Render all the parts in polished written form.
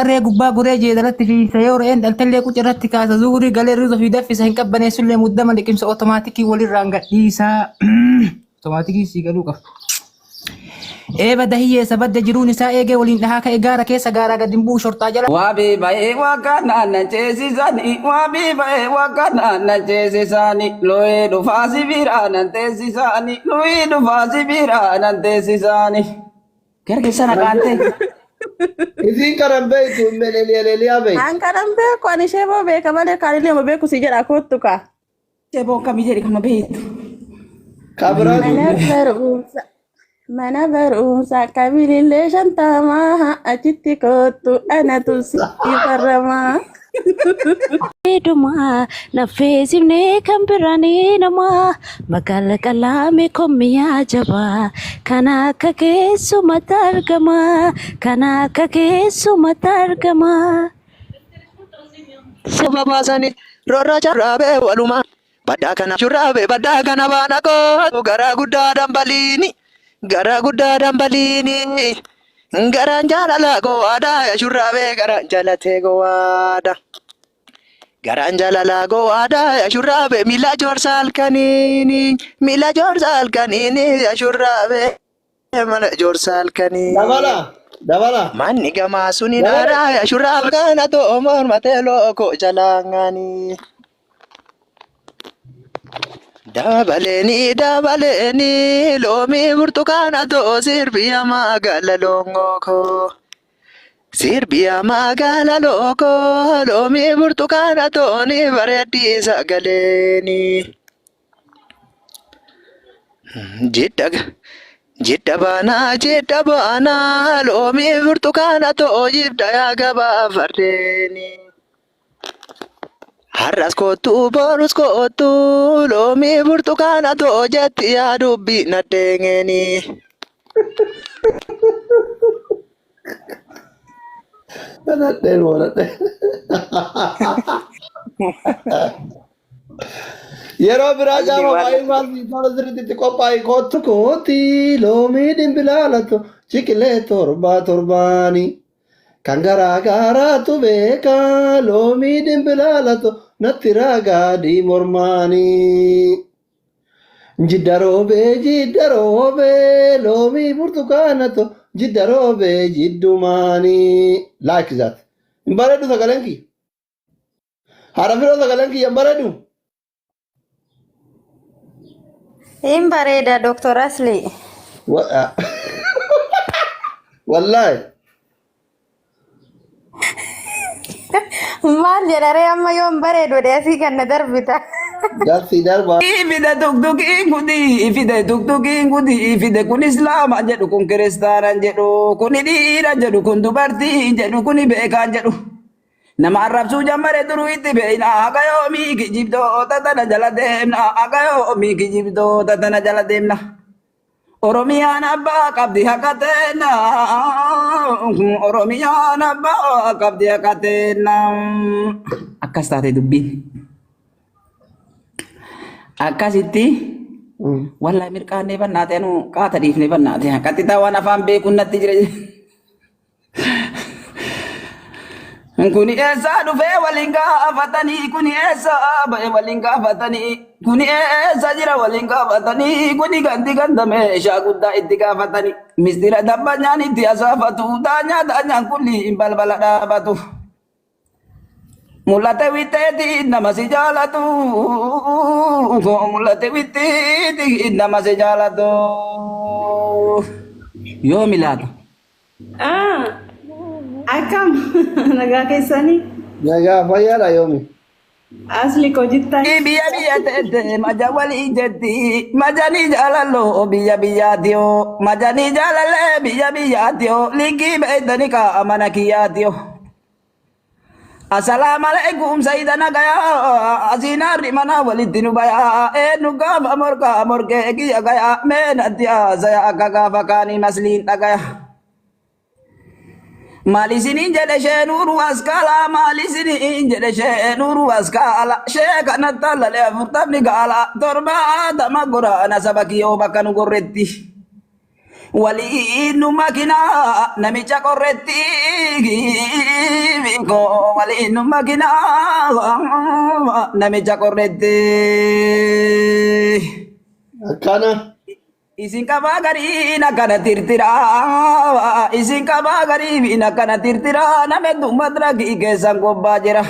Qarree gubbaa goree jeedalatti fiisa yoo re'een dhaltellee quca irratti kaasa zuhurii galee riza fi daffisa hin qabbaneessullee muddama liqimsa otomaatikii walirraan gadhiisa. Otomaatikii sii galuu qaba. Eeba dahiyyeessa badda jiruun isaa eegee waliin dhahaa ka'e gaara keessa gaaraa gad hin bu'u shorxaa jala. Wabii ba'ee wakana na ceesisani wabii ba'ee wakana na ceesisani looyee dhufaa sibiira nan teessisani looyee dhufaa sibiira nan teessisani. Gara keessa naqaan ta'e. Isiin kanan beektu meleliyaa beektu. An kanan beeku ani ishee boo beeka malee kaanillee ma beeku si jedha kottu kaa. Sheeboon kamii jedhi kama beektu. Kabiraatu Mana barumsa mana barumsa kabilillee shantamaa achitti kottu anatu si farramaa. Dhumaa naffeesifnee kan biraanii namaa magaala qalaame kommiyaa jabaa kan akka keessumatti argama kan akka keessumatti argama. Soba baasanii roorraa carraabee walumaa baddaa kana shurraabee baddaa kana baana koo garaa guddaa dambaliini garaa guddaa dambaliini garaan jaalala gowwaadha shurraabee garaan jaalatee gowwaadha. Garaan jaalala gowwaadha shurraabee miila joorsa halkaniini miila joorsa halkaniini shurraabee mala joorsa halkanii. Dabala dabala. Manni gamaa suni Dabala. naaraa shurraaba kana too mormatee looko jalaanganii. Dabaleeni dabaleeni loomii burtukaana too sirbiya magaala loongoo Sirbiya magaala lookoo loomii burtukaana too ni bareeddii sagaleeni. Jidda jidda baanaa jidda baanaa loomii burtukaana too jidda yaa gabaa fardeeni. Har'as kottu borus kottu loomii burtukaana too jetti yaa dubbii naddeengeni. Nadheen moo nadheen. Yeroo biraa gaafa waa'ee maal siifama sirriitti itti qophaa'e kottu kooti loomii dhimbilaalatu ciqilee torbaa torbaanii. Kan garaa garaatu beeka loomii dhimbilaalatu natti raagaa diimormaanii. Jidda roobee jidda roobee loomii burtukaanatu jidda roobee jiddumaanii. Like that. Hin bareedu sagaleen kiyya. Haadha firoo sagaleen kiyya hin bareedu. Hin bareeda Dr. Asli. Wallaahi. Maal jedharee amma yoon bareedu asii kan na darbita. Darsi darba. Fide tuktukiin gudii fide tuktukiin gudii fide kun islaama jedhu kun kiristaana jedhu kun dhiira jedhu kun dubartii jedhu kun beekaa jedhu. Nama arrabsuu jammare duruu itti beeyna haga yoomii kijibdoota tana jala deemna haga yoomii kijibdoota tana jala deemna. Oromiyaan abbaa qabdi haqa teenna. Oromiyaan abbaa qabdi haqa teenna. Akkas taate dubbiin. Akkasitti wallahi mirqaannee bannaate anu qaata dhiifnee bannaate qaxxitaa waan afaan beekuun natti jira. Kuni eessaa dhufee waliin gaafatanii kuni eessaa ba'e waliin gaafatanii kuni eessa jira waliin gaafatanii kuni gandi ganda meeshaa guddaa itti gaafatanii mistira dabbanyaan itti asaafatu daanyaa daanyaan kulli balbala dhaabatu. Mul'ate witteeti nama si jaalatu mul'ate witteeti nama si jaalatu yoomi laata? Ah, akkam nagaa keessanii Nagaa fayyaadha yoomi. Asli koo jirtan. Biyya biyya teette maja walii jetti majanii jaalaloo biyya biyyaatiyoo majanii jaalalee biyya biyyaatiyoo linkii beektani kaa mana kiyyaatiyoo. Assalaamu alaikum sayida nagayaa asiinaarri mana walitti nu bayaa eenyu gaafa morkaa morkee kiyya gayaa mee natti haasaya akka gaafa kaanii masliin dhagaya. Maal isiniin jedhe shee nuuru askaala maal isiniin jedhe shee nuuru askaala shee kanatti allalee afurtamni gaala torbaatama goraana saba kiyyoo bakka nu gorretti. Waliin nu makinaa namicha qorretti waliin nu makinaa namicha qorretti. Akkana. Isin qabaa gariin akkana tirtiraa isin qabaa gariin akkana tirtiraa nama hedduu madragii keessan gobbaa jira.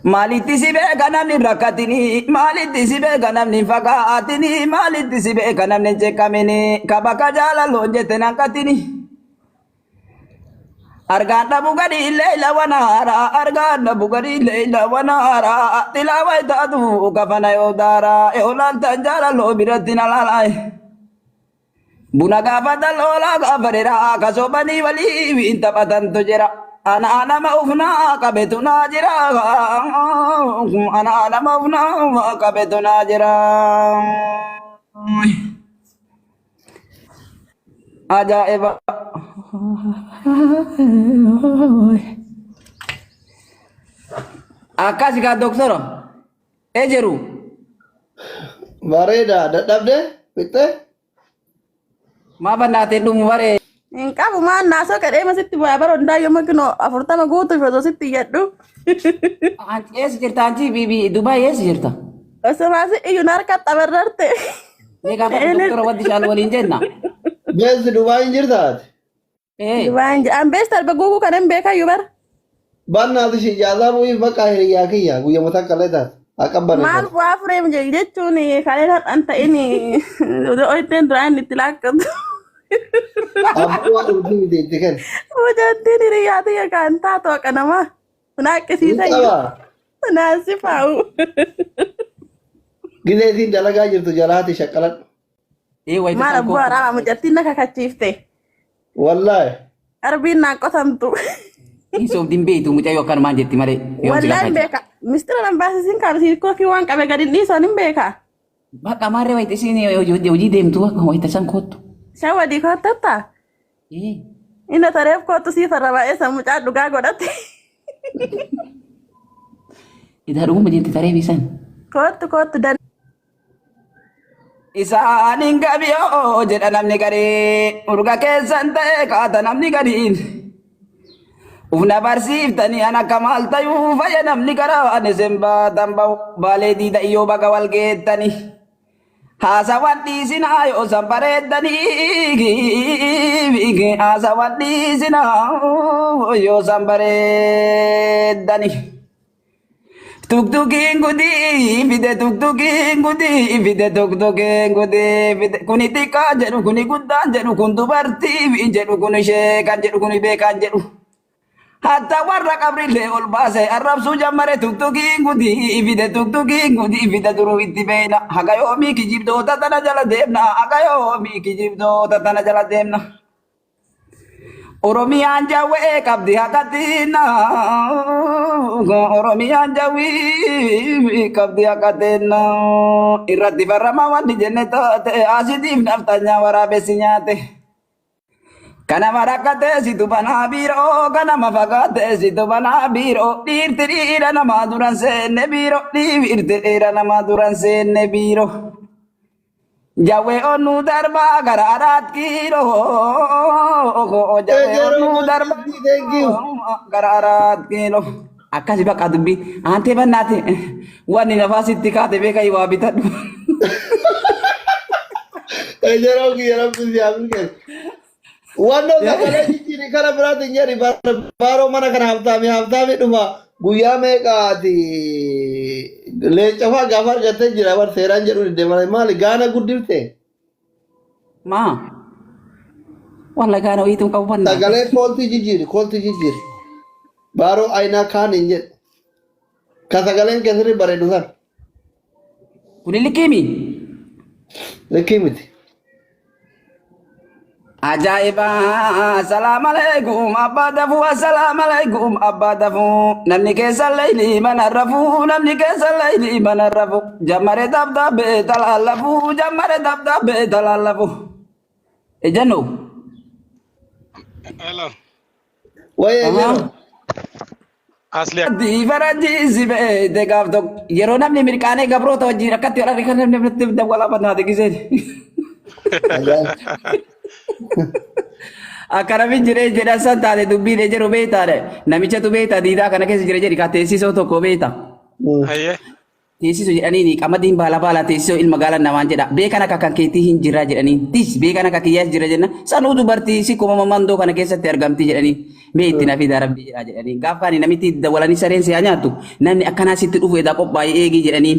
Maalitti si beeka namni hin rakkatini maalitti si beeka namni hin fagaatini maalitti si beeka namni hin ceqqamini ka bakka jaalaloon jette nan qattini. Argaan dhabu gadi leeyla wanaara argaan dhabu gadi leeyla wanaara tilaawa itaatu kafana yoo daara yoo laaltan jaalaloo biratti na laalaaye. Buna gaafatan loolaa gaafareera kasobanii walii taphatantu jira. Ana nama ufnaa qabetu naa jira. Ana nama ufnaa qabetu naa jira. Ajaa'iba. Akkas gaa doktora. Ejeru. Bareeda dadhabde fixxee. Maa bannaateen dhumu baree. Hin qabu maan naasoo kadhee sitti bu'aa bara hundaa yommuu kinoo 40 guutuuf osoo sitti iyyadhu. Eessa jirta anchi bibi Dubaay eessa jirta? Osoo maasi iyyuu na harka xabarrarte. Mee gaafa doktora waddi shaal waliin jenna. Beessi Dubaay hin jirtaati. Ee. Dubaay hin bees darbe guuguu kan hin beekayyuu bara. Bannaati shi ijaaza bu'iif bakka hiriyyaa kiyya guyyaa takka illee taate. Akka Maal bareeffatu. bu'aa fureem jechuun kanneen har'an ta'in ittiin duraan itti laakkatu. Abbaa waan dhugdii miti itti kenna. Mucattiin hiriyyaa tiyya kan taatu haqa namaa. Ni Naaqqisiisa iyyuu. qaba. Naasi faa'u. Gizee isiin dalagaa jirtu jalaati shaqqaladhu. Ee wayita Maal san abbaa kootu. araara mucattiin na kakachiifte. Wallaahi. Arbiin naan qotamtu. Hin soobdiin beektu mucayyoo akkanumaan jetti malee. Yoom si Wallaahi hin kakachiifte. beeka. Mistira nan baasisiin kaabisiin kookii waan qabe gadi hin dhiisan hin beeka. Bakka maarree wayita isiin hojii deemtu akka wayita san kootu. Shawadii koottatta. Ee. Inni tareef kootu sii farra baay'ee mucaa dhugaa godhate. Idaa dhuguma jetti taree bisan. Kootu kootu dan. Isaan hin qabiyoo jedha namni garii urga keessan ta'e kaata namni gariin. Ufna barsiiftanii an akka maal tayuu fayya namni karaa ani isin baatan bahu baalee diida iyyoo baga wal geettanii. Haasawan dhiisinaa yoo san bareeddanii haasawan dhiisinaa yoo san bareeddanii. Tuktukiin gudii fide tuktukiin gudii fide tuktukiin gudii fide kuni xiqqaa jedhu kuni guddaan jedhu kun dubartii jedhu kun ishee kan jedhu kuni beekaan jedhu. Hatta warra qabrillee ol baase arrabsuu jammare tuktukiin gudii fide tuktukiin gudii fide duruu itti beeyna. Haga yoomii kijibdoota tana jala deemna haga yoomii kijibdoota tana jala deemna. Oromiyaan jawwee qabdi haqatina. Oromiyaan jawwee qabdi haqatina. Irratti farrama wanti jenne taate asiitiif naftanyaa waraabessi nyaate. Kanama rakkatee situ banaa biiroo kanama fagaatee situ banaa biiroo dhiirti dhiira namaa duran seenne biiroo dhiirti dhiira namaa duran seenne biiroo. Jawwee onnuu darbaa gara araat kiiloo. Jawwee onnuu darbaa Thank you. gara araat kiiloo. Akkasi bakka dubbii aantee bannaate wanni nafaa sitti kaate beeka waa bitadhu. Ejeroo kiyya rabbi si haa milkeessu. Wannoo sagalee jijjiiri kana biraatiin jedhi baaroo mana kana haftaami haftaami dhuma guyyaa meeqaati leenca fa'aa gaafa argattee jira bar seeraan jedhu didde malee maali gaana guddifte Maa walla gaana wayiituun qabu bannaate. sagalee kooltii jijjiiri kooltii jijjiiri baaroo aynaa kaan hin jedhu ka sagaleen keessirri bareedu san Kuni liqiimi. likkii miti. Ajaa'iba! Assalaamu alaikum abbaa dafuu assalaamu alaikum abbaa dafuu namni keessa layli mana rafuu namni keessa layli mana rafuu jammare dabdabbee talaallafuu jammare dabdabbee talaallafuu. Ejanno. Hello. Wayee jedhu Asli Adii faranjii si beekte gaaf tokko yeroo namni mirqaanee gabroota wajjin akkatti wal argan namni namatti dawwalaa bannaate giseen. Ajaa'iba. Akka namni jiree jedhan san taate dubbiin jedhu beektaadha. Namichatu beektaa diidaa kana keessa jira jedhi ka teessisoo tokko beekta. Hayyee. Teessisoo jedhaniini qamadiin baala baala teessisoo ilma gaala namaan jedha. Beekan akka kan keetii hin jira jedhaniin. Tis beekan akka kiyyaas jira jenna. Sanuu dubartii si kuma mandoo kana keessatti argamti jedhaniin. Mee itti na fidaa rabbii jedhaa jedhaniin. Gaaf kaani namitti dawalanii sareen si haa nyaattu. Namni akkanaa sitti dhufu edaa qophaa'ee eegii jedhaniin.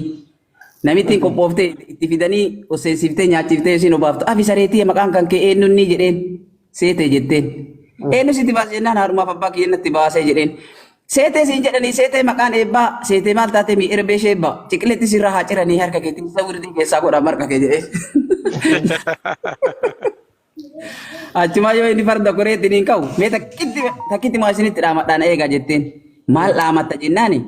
Namittiin qophooftee itti fidanii oseensiftee nyaachiftee isin obaaftu. Afi sareetii maqaan kan kee eenyuun ni jedheen. Seetee jetteen. Eenyu sitti baase jennaan haadhumaaf abbaa kiyya natti baasee jedheen. Seetee siin jedhanii seetee maqaan eebbaa seetee maal taatee mi erbee ishee eebbaa ciqileetti sirraa haa ciranii harka keetti isa wirdii keessaa godha marqa kee jedhee. Achumaa yoo inni farda koreetti niin ka'u mee takkitti takkitti maa isinitti dhaamadhaan eegaa jetteen maal dhaamatta jennaani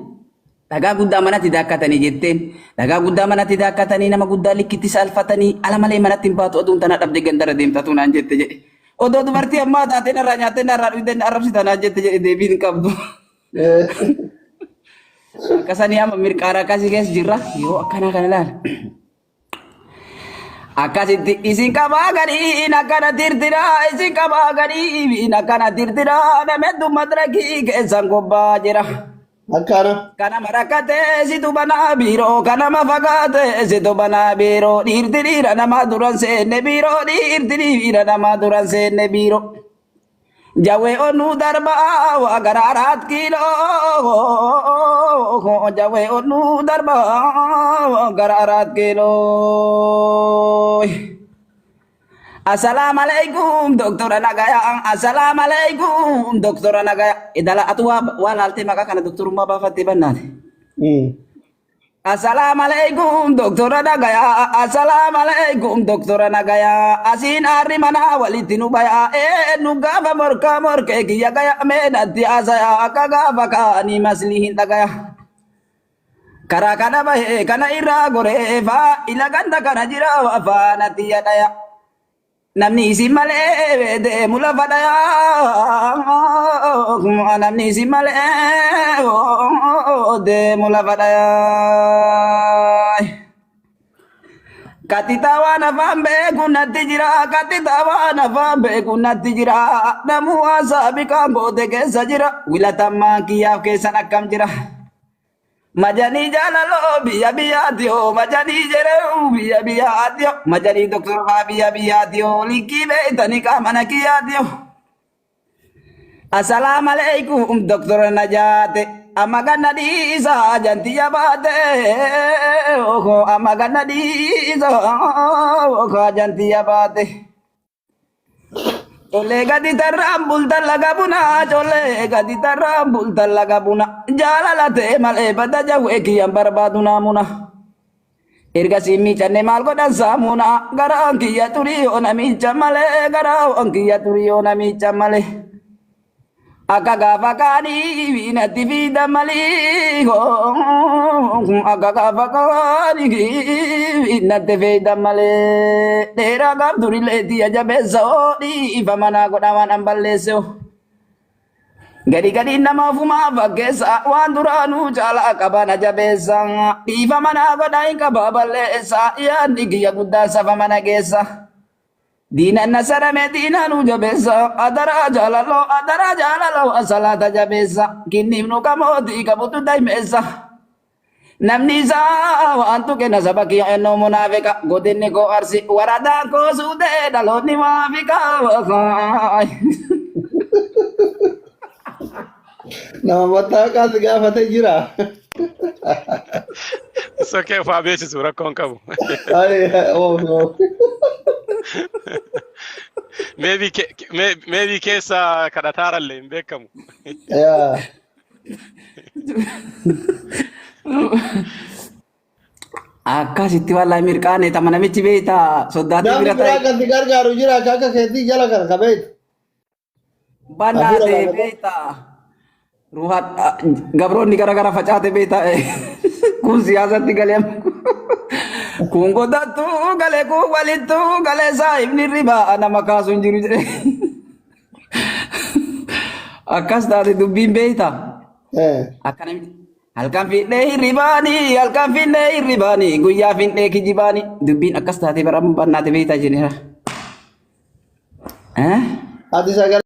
dhagaa guddaa manatti daakkatanii jetteen dhagaa guddaa manatti daakkatanii nama guddaa likkitti saalfatanii ala malee manatti hin baatu aduun tana dhabde gandarra deemtatu naan jette jedhe. Odoo dubartii ammaa taatee narraa nyaattee narraa dhugdee na arrabsita naan jette jedhe deebiin hin qabdu. Akkasanii amma mirqaara akkasii keessa jirra yoo akkanaa kana ilaala. Akkasitti isin qabaa gariin akkana tirtiraa isin qabaa gariin akkana tirtiraa nameddu madirakii keessan gubbaa jira. Akkana. Kanama rakkatee situ banaa biiroo kanama fagaatee situ banaa biiroo dhiirti dhiira namaa duran seenne biiroo dhiirti dhiira namaa duran seenne biiroo. Jawee onuu darbaa waa gara araat kiiloo jawee onuu darbaa waa gara araat kiiloo. Assalamu alaikum doktora nagaya assalamu alaikum doktora nagaya idala atu waa waa laaltee maqaa kana doktorummaa baafattee bannaate. Assalamu alaikum doktora nagaya assalamu alaikum doktora nagaya asiin aarri manaa walitti nu baya ee nu gaafa morkaa morkee kiyya gaya mee natti haasaya akka gaafa kaanii maslii hin dhagaya. Karaa kana bahee kana irraa goree faa ila ganda kana jira faanatti yadhaya. Namni isin malee deemu lafa dhaya. Namni isin malee deemu lafa dhaya. Katita waan afaan beeku natti jira. Katita waan afaan beeku natti jira. Namuu haasaa biqaan goote keessa jira. Wilatammaan kiyyaaf keessan akkam jira. Majanii jaalaloo biyya biyyaati hoo majanii jedhee biyya biyyaati hoo majanii doktorfaa biyya biyyaati hoo likkii beektanii qaamana kiyyaati hoo. Assalaamu alaikum doktora Najaate amma ganna dhiisaa janti jabaate amma ganna dhiisaa janti jabaate. Colee gadi tarraan bultan laga bunaa colee gadi tarraan bultan laga buna jaalala ta'e malee bada jawwee kiyyan barbaadu naamuna. Erga siin miicanne maal godhan saamuna garaan kiyya turii yoo namicha malee garaan kiyya turii yoo namicha malee. Akka gaafa kaanii natti fiida malii akka gaafa kaanii natti fiida malee dheeraa gaaf durilee tiyya jabeessa dhiifa manaa godha waan an balleesse gadi gadi nama ofumaa fakkeessa waan duraanuu caalaa qabana jabeessa dhiifa manaa godha hin qabaa balleessa yaadni kiyya guddaan safa mana geessa. Diinan nasarame diinanu jabeessa adaraa jaalaloo adaraa jaalaloo asalaata jabeessa kinniif nu qamooti qabutu daimeessa. Namni isaa waan tuqe na saba kiyya ennoo munaafiqa godinni koo arsi waradaan koo suutee dhaloonni maafiqa. Nama mattaaqaa si gaafatee jira. It's okay ufaa beeksisu rakkoo hin qabu. Ay, oh, oh. Maybe maybe keessa kadhataarallee hin beekamu. Yeah. Akkasitti wallaahi mirqaane tama namichi beektaa soddaatii Namni bira biraa ta'e kan si gargaaru jira akka akka keetii jala kana kabeetu. Hafuura bannaate baafata. beektaa ruuha gabroonni gara gara facaate beektaa kun siyaasatti galee kun godattuu galee kun walittuu galee saahibni ribaa nama kaasu hin jiru jedhe akkas taate dubbiin beektaa akka namni halkan fidhee hirribaanii halkan fidhee hirribaanii guyyaa fidhee kijibaanii dubbiin akkas taate bara bannaate beektaa jenera. Eh? Ati sagalee.